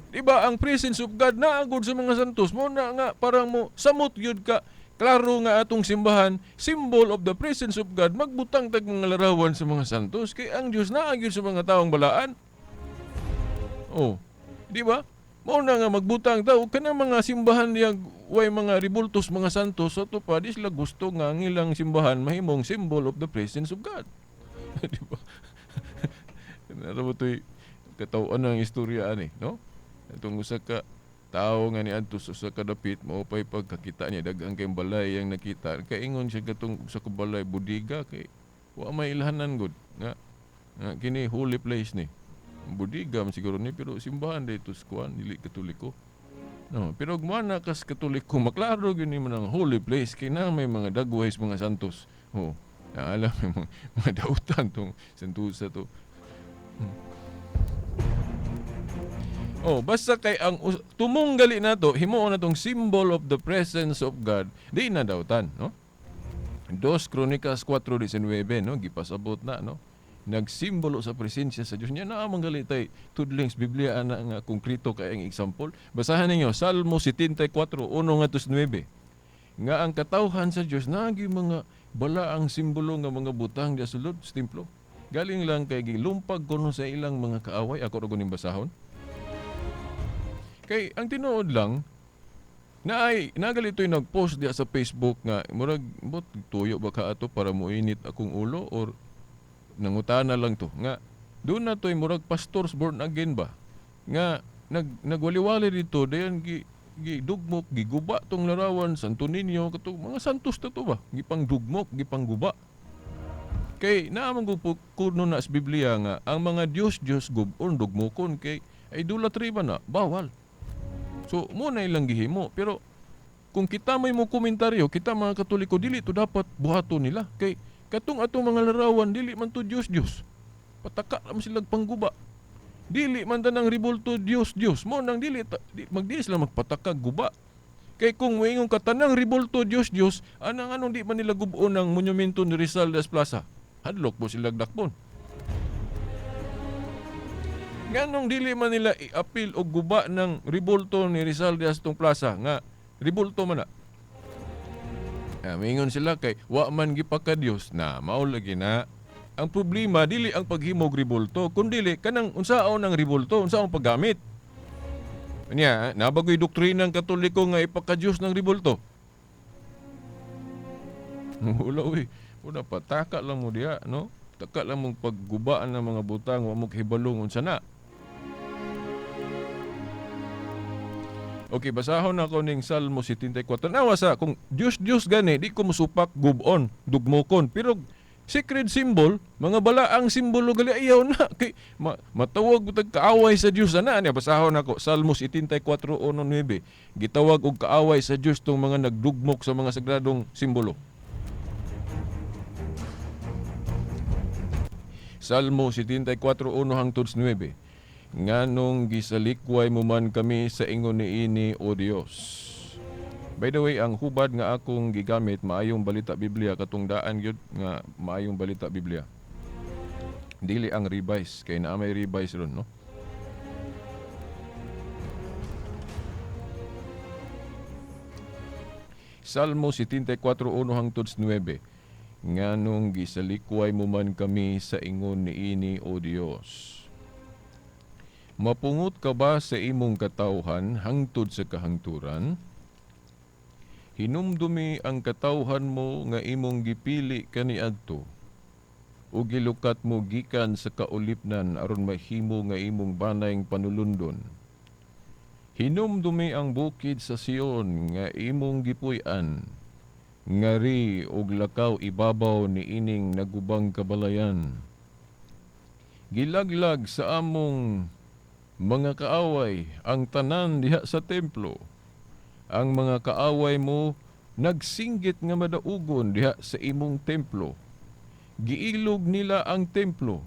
Di ba ang presence of God naagod sa mga santos mo na nga parang mo samot gyud ka klaro nga atong simbahan symbol of the presence of God magbutang tag mga larawan sa mga santos kay ang Dios naa gyud sa mga taong balaan. Oh, di ba? Mao na nga magbutang ta og kanang mga simbahan diya way mga ribultos mga santos sa pa di sila gusto nga ang ilang simbahan mahimong symbol of the presence of God. Di ba? Naro to'y kataw-an ang istorya ani, no? Itong usa ka tawo nga niadto sa usa ka dapit mao pay pagkakita niya daghang kay balay ang nakita kaingon siya katong usa ka balay bodega kay wa may ilhanan gud nga kini holy place ni. Bodega man siguro ni pero simbahan dito sa kuan dili Katoliko. No, pero ug moana kas Katoliko maklaro gyud nimo ang holy place kay na may mga dagway sa mga santos. Oh, alam may mga dautan tong santusa to. Oh, basta kay ang tumong gali nato himuon natong symbol of the presence of God, di na dautan, no? 2 Kronikas 4:19, no, gipasabot na, no? Nagsimbolo sa presensya sa Dios niya naa man gali tay tudlings Biblia ana nga konkreto kay ang example. Basahan ninyo Salmo 74:1-9. Nga ang katawhan sa Dios naagi mga balaang simbolo nga mga butang diya sulod sa templo. Galing lang kay gilumpag kuno sa ilang mga kaaway. Ako ra kuning basahon. Kay ang tinuod lang naay nagalitoy nagpost diya sa Facebook nga murag bot tuyo ba ka ato para moinit akong ulo or nangutana lang to nga doon na to'y murag pastors born again ba nga nagwaliwali dito dayon gi gidugmok giguba tong larawan Santo Niño kato mga santos ta to ba gipangdugmok gipangguba kay naa man gud kuno na sa Biblia nga ang mga Dios gubon dugmokon kay idolatry ba na bawal. So mo na ilang gihimo pero kung kita may mo komentaryo kita mga Katoliko dili to dapat buhaton nila kay katong atong mga larawan dili man to Dios Dios. Pataka man sila pangguba. Dili man tanang ribulto Dios Dios. Mo nang dili magdili sila magpataka guba. Kay kung moingon ka tanang ribulto Dios Dios, anang anong di man nila gub-on ang monumento ni Rizal des Plaza? Hadlok mo sila dakpon. Nganong dili man nila i-appeal og guba ng ribulto ni Rizal des tong plaza nga ribulto man na. Mingon sila kay wa man gipaka Dios na mao lagi na. Ang problema dili ang paghimog ribulto kundi kanang unsaon ang ribulto, unsaon paggamit. Nya, nabagoy doktrina ng Katoliko nga ipaka-Dios ng ribulto. Wala uy. Una pataka lang mo diha, no? Taka lang mong paggubaan ng mga butang wa mo kahibalong unsa na. Okay, basahon ako ning Salmo 74. Nawa sa kung Dios Dios gani di ko musupak gubon, dugmokon, pero sacred symbol, mga balaang simbolo gali ayaw na kay matawag tag kaaway sa Dios ana niya. Basahon ako Salmo 74:1-9. Gitawag og kaaway sa Dios tong mga nagdugmok sa mga sagradong simbolo. Salmo 74:1-9. Nganong gisalikway mo man kami sa ingon niini, O Dios. By the way, ang hubad nga akong gigamit maayong balita Biblia katong daan gyud nga maayong balita Biblia. Dili ang revise kay naa may revise ron, no? Salmo 74:1-9. Nganong gisalikway mo man kami sa ingon niini, O Dios. Mapungot ka ba sa imong katawhan hangtod sa kahangturan? Hinumdumi ang katawhan mo nga imong gipili kaniadto. Ug gilukat mo gikan sa kaulipnan aron mahimo nga imong banayng panulundon. Hinumdumi ang bukid sa Sion nga imong gipuy-an. Ngari og lakaw ibabaw ni ining nagubang kabalayan. Gilaglag sa among mga kaaway ang tanan diha sa templo. Ang mga kaaway mo nagsinggit nga madaugon diha sa imong templo. Giilog nila ang templo.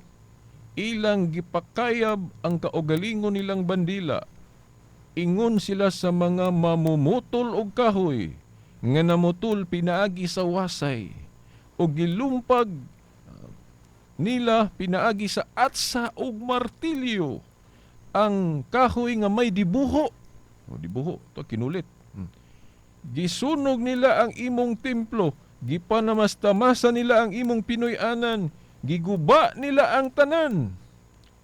Ilang gipakayab ang kaugalingon nilang bandila. Ingon sila sa mga mamumutol og kahoy nga namutol pinaagi sa wasay, o gilumpag nila pinaagi sa atsa og martilyo ang kahoy nga may dibuho. O dibuho, to kinulit. Gisunog nila ang imong templo, gipanamasta-masa nila ang imong Pinoy-anan, giguba nila ang tanan.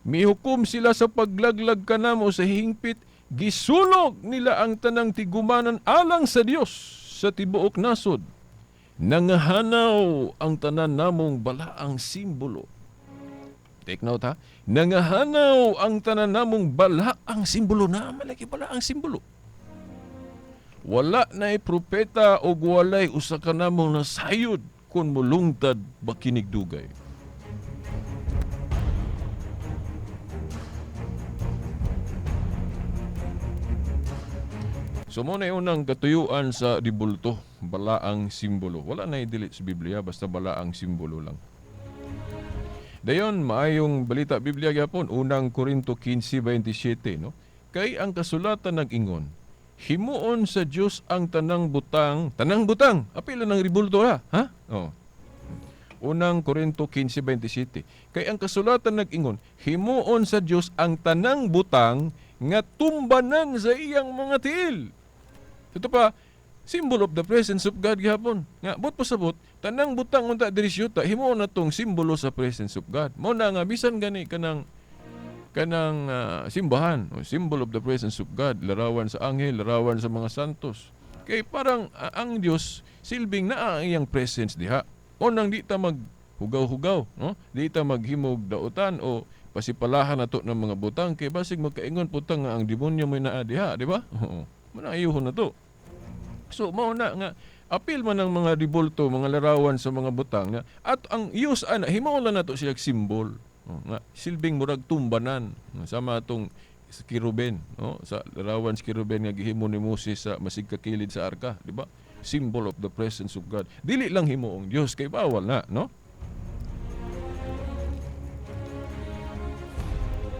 Mihukom sila sa paglaglag kanamo sa hingpit, gisunog nila ang tanang tigumanan alang sa Dios sa tibuok nasod. Nangahanaw ang tanan namong balaang simbolo. Take note ha. Nangahanaw ang tanan namong balaang simbolo. Na malaki balaang simbolo. Wala na'y propeta o walay usa ka namong nasayod kung mulungtad bakinig dugay. So mo na unang katuyuan sa ribulto, balaang simbolo. Wala na i-delete sa Biblia, basta balaang simbolo lang. Dayon, maayong balita Biblia gyapon, unang Korinto 15:27, no? Kay ang kasulatan nag-ingon, himuon sa Dios ang tanang butang, apila ng ribulto ha? Ha? Oh. Unang Korinto 15:27. Kay ang kasulatan nag-ingon, himuon sa Dios ang tanang butang nga tumbanan sa iyang mga tiil. Ito pa, symbol of the presence of God gihapon. Nga but pasabot, tanang butang unta diri siyuta, himuon na tong simbolo sa presence of God. Mao na nga bisan gani kanang simbahan, symbol of the presence of God, larawan sa anghel, larawan sa mga santos. Kay parang ang Dios silbing naa ang iyang presence diha. O nang di ta maghugaw-hugaw, no? Di ta maghimog dautan o pasipalahan nato ng mga butang kay basig magkaingon putang nga ang demonyo may naa diha, di ba? Oo. Mao ayuhon na to. So mao na nga apil man ang mga ribulto, mga larawan sa mga butang nga at ang use ana himuon lang nato siya symbol. Oh, nga silbing murag tumbanan sama atong sa kiruben, no? Sa larawan sa kiruben nga gihimo ni Moses sa masig kakilid sa arka, di ba? Symbol of the presence of God. Dili lang himuong Dios kay bawal na, no?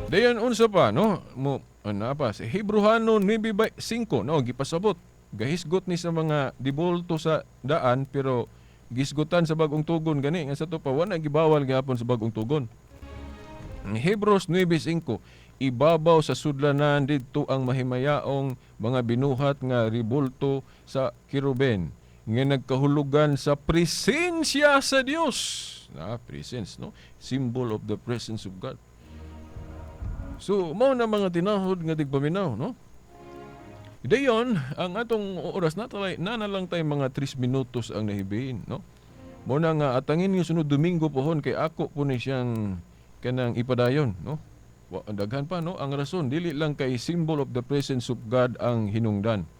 Dayon unsa pa, no? Mo ano pa sa Hebreohanon 9:5, no, gipasabot. Gahisgot ni sa mga dibulto sa daan pero gisgutan sa bagong tugon gani nga sa to pa wala gibawal gihapon sa bagong tugon. Hebreos 9:5, ibabaw sa sudlanan didto ang mahimayaong mga binuhat nga ribulto sa kiruben nga nagkahulugan sa presensya sa Dios. Na presence, no? Symbol of the presence of God. So mao na mga tinahod nga tigpaminaw, no? Dayon ang atong oras na talay na lang tay mga 3 minutos ang nahibiin, no? Mao na nga atangin nga sunod Domingo pohon kay ako po ni siyang kanang ipadayon, no? Daghan pa, no? Ang rason dili lang kay symbol of the presence of God ang hinungdan.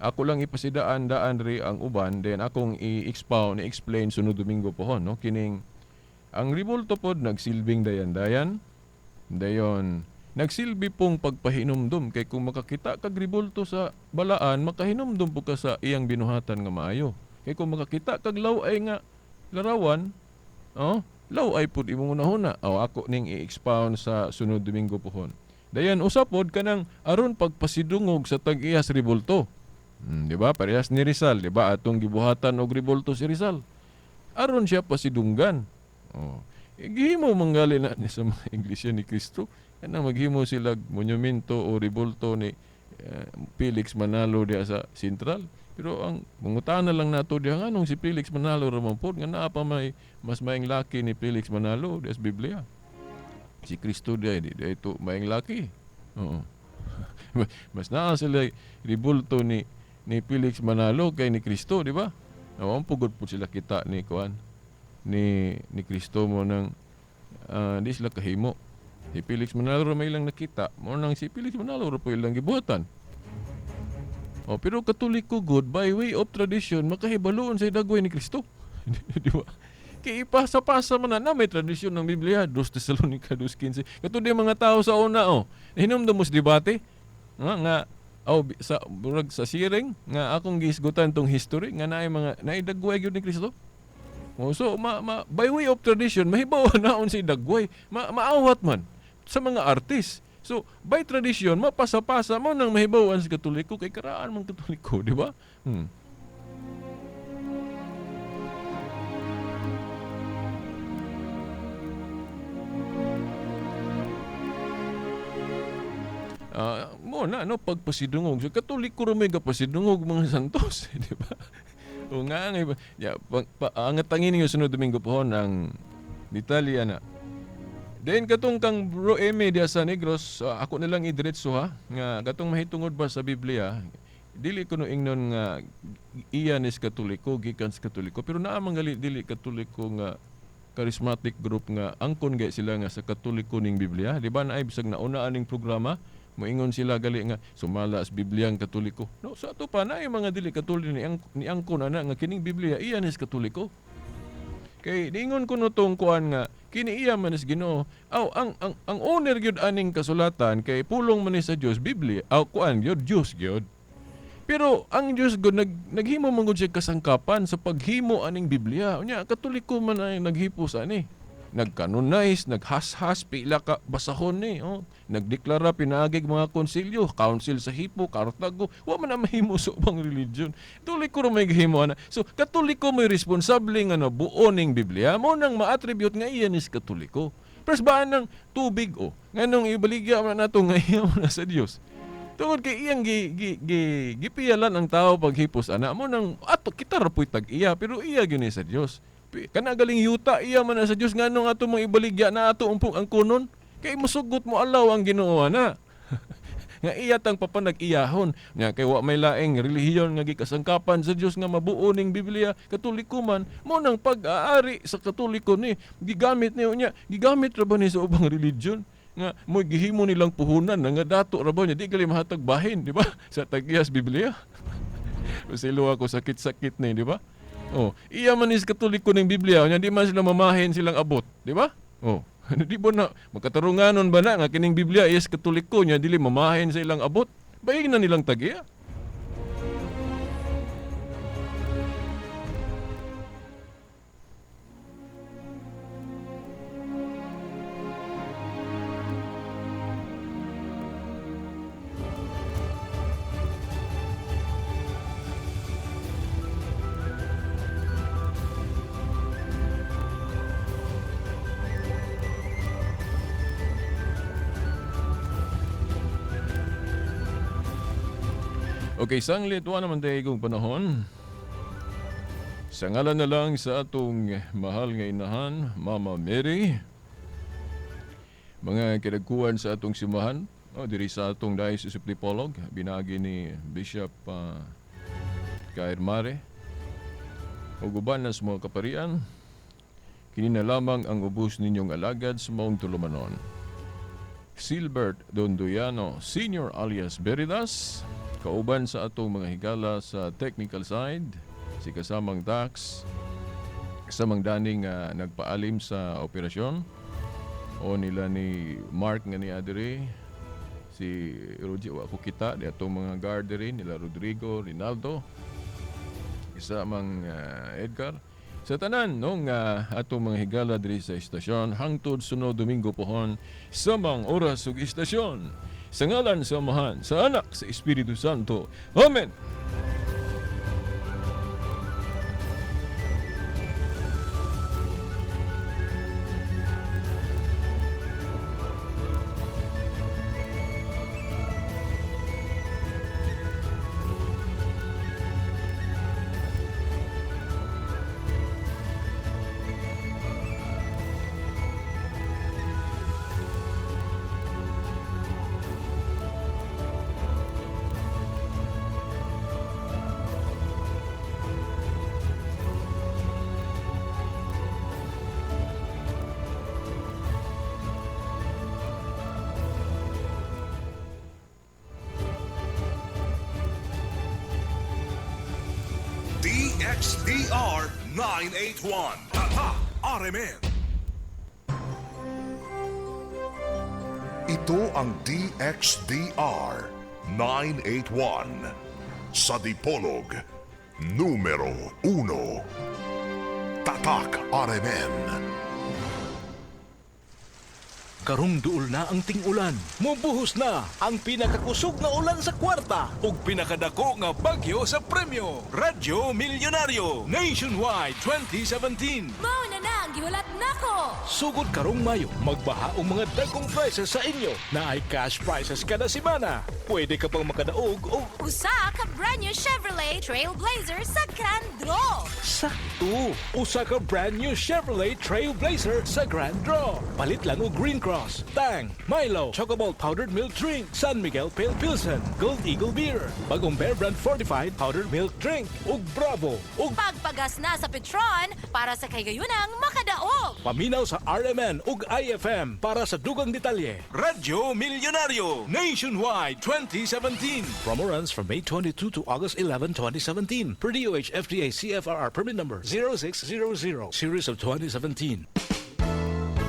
Ako lang ipasidaan daan ri ang uban, then akong i-expound, i-explain sunod Domingo pohon, no? Kining ang ribulto pod nagsilbing dayan-dayan. Dayon nagsilbi pong pagpahinumdum kay kung makakita kag ribulto sa balaan, makahinumdum po ka sa iyang binuhatan nga maayo. Kay kung makakita kag law-ay nga larawan, oh, law-ay pud imong hunahuna. Oh, ako ning i-expound sa sunod Domingo pohon. Dayon usa pod kanang aron pagpasidungog sa tag-iyas ribulto. Di ba? Parehas ni Rizal, di ba? Atong gibuhatan og ribulto si Rizal. Aron siya pasidunggan. Oh. Gihimo manggali na ni sa mga iglesia ni Kristo. Kanang maghimo sila monumento o ribulto ni Felix Manalo diha sa Central. Pero ang mangutana lang nato diha nganong si Felix Manalo ra man pod nga naa pa may mas maing laki ni Felix Manalo diha sa Biblia. Si Kristo diha di ito maing laki. Oo. Mas naa sila ribulto ni Felix Manalo kay ni Kristo, di ba? Ang pugod po sila kita ni kuan ni Kristo mo nang Di sila kahimo. Si Felix Manalo may ilang nakita. Mo nang si Felix Manalo ra po ilang gibuhatan. Oh, pero Katoliko good by way of tradition makahibaloon sa dagway ni Kristo. Di ba? Kay ipasa-pasa man na may tradisyon ng Biblia, 2 Tesalonica 2:15. Kato di mga tao sa una oh. Hinumdum mo sa debate nga nga oh, sa murag sa siring nga akong gihisgutan tong history nga naay mga naay dagway gyud ni Kristo. Oh, so ma, ma, by way of tradition mahibaw naon si dagway, maawat man sa mga artist. So by tradition mapasa-pasa mo nang mahibaw-an sa Katoliko kay karaan man Katoliko, di ba? Mo na no pagpasidungog. So Katoliko ra may gapasidungog mga santos, di ba? O nga nga iba. Ya, angat tangin ninyo sunod Domingo pohon ang detalye ana. Then katong kang Bro Eme diya sa Negros, ako na lang idiretso ha nga katong mahitungod ba sa Biblia, dili ko no ingnon nga iya ni Katoliko gikan sa Katoliko, pero naa man gali dili Katoliko nga charismatic group nga angkon gay sila nga sa Katoliko ning Biblia, di ba? Naay bisag nauna aning programa moingon sila gali nga sumala sa Biblia ang Katoliko. No, sa ato pa naay mga dili Katoliko ni angkon ana nga kining Biblia iya ni Katoliko. Kay niingon ko no tong kuan nga kini iya man is Ginoo. Aw ang owner gyud aning kasulatan kay pulong man ni sa Dios Biblia. Aw kuan gyud Dios gyud. Pero ang Dios gud naghimo man gud siya kasangkapan sa paghimo aning Biblia. Unya Katoliko man ay naghipos ani. Nagkanonize, naghashas, pila ka basahon ni. Oh. Nagdeklara pinaagig mga konsilyo, council sa Hippo, Cartago, wa man na mahimo sa ubang religion. Katoliko ra may gihimo ana. So Katoliko may responsable nga nabuo ning Biblia, mo nang ma-attribute nga iya ni Katoliko. Pero baan ng tubig oh, nganong ibaligya man nato nga iya man na sa Dios. Tungod kay iyang gipiyalan ang tao paghipos ana, mo nang ato kita ra puy tag-iya, pero iya gyud ni sa Dios. Kana galing yuta iya man na sa Dios, nganong ato mong ibaligya na ato umpong ang kunon kay musugot mo alaw ang Ginoo ana. Nga iya tang papanag-iyahon nya kay wa may laing relihiyon nga gikasangkapan sa Dios nga mabuo ning Biblia. Katoliko man mo nang pag-aari sa Katoliko ni gigamit niyo nya gigamit ra ba ni sa ubang religion nga mo gihimo nilang puhunan nga dato ra ba niya di gali mahatag bahin, di ba? Sa tag-iyas Biblia. Pasilo ako sakit-sakit ni, di ba? Oh, iya man is Katoliko ning Biblia, nya di man sila mamahin silang abot, di ba? Oh, di ba na makatarunganon ba na nga kining Biblia is Katoliko nya dili mamahin sa ilang abot? Bayig na nilang tag-iya. Okay, sanglit, wa naman tayo kung panahon. Sa ngalan na lang sa atong mahal nga inahan, Mama Mary, mga kinagkuhan sa atong simbahan, oh, diri sa atong Diocese of Dipolog, binagi ni Bishop Kair Mare, ug uban na sa mga kaparian, kini na lamang ang ubos ninyong alagad sa maong tulumanon. Silbert Dondoyano Senior alias Veritas, kauban sa atong mga higala sa technical side, si kasamang Dax, kasamang Daning nagpaalim sa operasyon, o nila ni Mark nga ni Adere, si Roger, wa ko kita, di atong mga guard diri, nila Rodrigo, Rinaldo, kasamang Edgar. Sa tanan nung atong mga higala diri sa istasyon, hangtod sunod Domingo pohon, samang oras ug istasyon. Sa ngalan sa Amahan, sa Anak, sa Espiritu Santo. Amen. DXDR 981. Tatak RMN. Ito ang DXDR 981 sa Dipolog, numero 1. Tatak RMN. Karong duol na ang ting-ulan. Mubuhos na ang pinakakusog nga ulan sa kwarta ug pinakadako nga bagyo sa premyo. Radyo Milyonaryo Nationwide 2017. Mao na na ang gihulat nako. Sugod karong Mayo, magbaha og mga dagkong prizes sa inyo na ay cash prizes kada semana. Pwede ka pang makadaog og Usa ka brand new Chevrolet Trailblazer sa Grand Draw. Sakto! Usa ka brand new Chevrolet Trailblazer sa Grand Draw. Palit lang og Green Cross, Tang, Milo, Chocobalt Powdered Milk Drink, San Miguel Pale Pilsen, Gold Eagle Beer, Bagong Bear Brand Fortified Powdered Milk Drink, ug Bravo, ug Pagpagas na sa Petron para sa kahigayunang makadaog. Paminaw sa RMN ug IFM para sa dugang detalye. Radyo Milyonaryo Nationwide 2017. Promo runs from May 22 to August 11, 2017. Per DOH FDA CFRR permit number 0600, series of 2017.